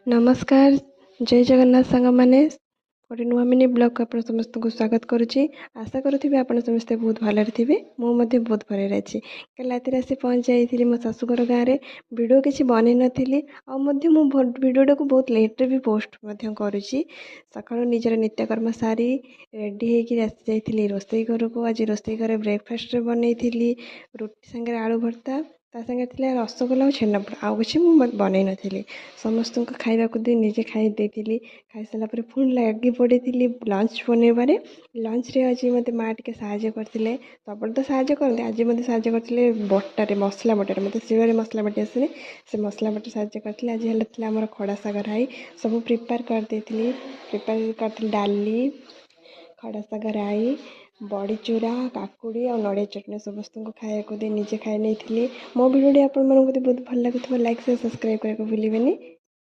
ନମସ୍କାର, ଜୟ ଜଗନ୍ନାଥ ସାଙ୍ଗମାନେ। ଗୋଟେ ନୂଆ ମିନି ବ୍ଲଗ୍କୁ ଆପଣ ସମସ୍ତଙ୍କୁ ସ୍ୱାଗତ କରୁଛି। ଆଶା କରୁଥିବେ ଆପଣ ସମସ୍ତେ ବହୁତ ଭଲରେ ଥିବେ। ମୁଁ ମଧ୍ୟ ବହୁତ ଭଲରେ ଅଛି। କାଲି ରାତିରେ ଆସି ପହଞ୍ଚି ଯାଇଥିଲି ମୋ ଶାଶୁଘର ଗାଁରେ। ଭିଡ଼ିଓ କିଛି ବନେଇ ନଥିଲି, ଆଉ ମଧ୍ୟ ମୁଁ ଭିଡ଼ିଓଟାକୁ ବହୁତ ଲେଟ୍ରେ ବି ପୋଷ୍ଟ ମଧ୍ୟ କରୁଛି। ସକାଳୁ ନିଜର ନିତ୍ୟକର୍ମ ସାରି ରେଡ଼ି ହେଇକି ଆସି ଯାଇଥିଲି ରୋଷେଇ ଘରକୁ। ଆଜି ରୋଷେଇ ଘରେ ବ୍ରେକଫାଷ୍ଟରେ ବନେଇଥିଲି ରୁଟି ସାଙ୍ଗରେ ଆଳୁ ଭର୍ତ୍ତା, ତା ସାଙ୍ଗରେ ଥିଲା ରସଗୋଲା ଆଉ ଛେନାପୋଡ଼। ଆଉ କିଛି ମୁଁ ବନେଇ ନଥିଲି। ସମସ୍ତଙ୍କୁ ଖାଇବାକୁ ଦେଇ ନିଜେ ଖାଇ ଦେଇଥିଲି। ଖାଇସାରିଲା ପରେ ପୁଣି ଲାଗି ପଡ଼ିଥିଲି ଲଞ୍ଚ ବନେଇବାରେ। ଲଞ୍ଚରେ ଆଜି ମୋତେ ମାଆ ଟିକେ ସାହାଯ୍ୟ କରିଥିଲେ। ସବୁବେଳେ ତ ସାହାଯ୍ୟ କରନ୍ତି, ଆଜି ମୋତେ ସାହାଯ୍ୟ କରିଥିଲେ ବଟାରେ, ମସଲା ବଟାରେ। ମୋତେ ଶିଳରେ ମସଲା ବାଟି ଆସେନି, ସେ ମସଲା ବଟା ସାହାଯ୍ୟ କରିଥିଲେ। ଆଜି ହେଲା ଥିଲା ଆମର ଖଡ଼ା ଶାଗ ରାଇ। ସବୁ ପ୍ରିପେୟାର କରିଦେଇଥିଲି। ପ୍ରିପେୟାର କରିଥିଲି ଡାଲି, ଖଡ଼ା ଶାଗ ରାଇ, ବଡ଼ିଚୁରା, କାକୁଡ଼ି ଆଉ ନଡ଼ିଆ ଚଟଣି। ସମସ୍ତଙ୍କୁ ଖାଇବାକୁ ଦେଇ ନିଜେ ଖାଇ ନେଇଥିଲି। ମୋ ଭିଡ଼ିଓଟି ଆପଣମାନଙ୍କୁ ଯଦି ବହୁତ ଭଲ ଲାଗୁଥିବ, ଲାଇକ୍, ସେୟାର, ସବସ୍କ୍ରାଇବ୍ କରିବାକୁ ଭୁଲିବେନି।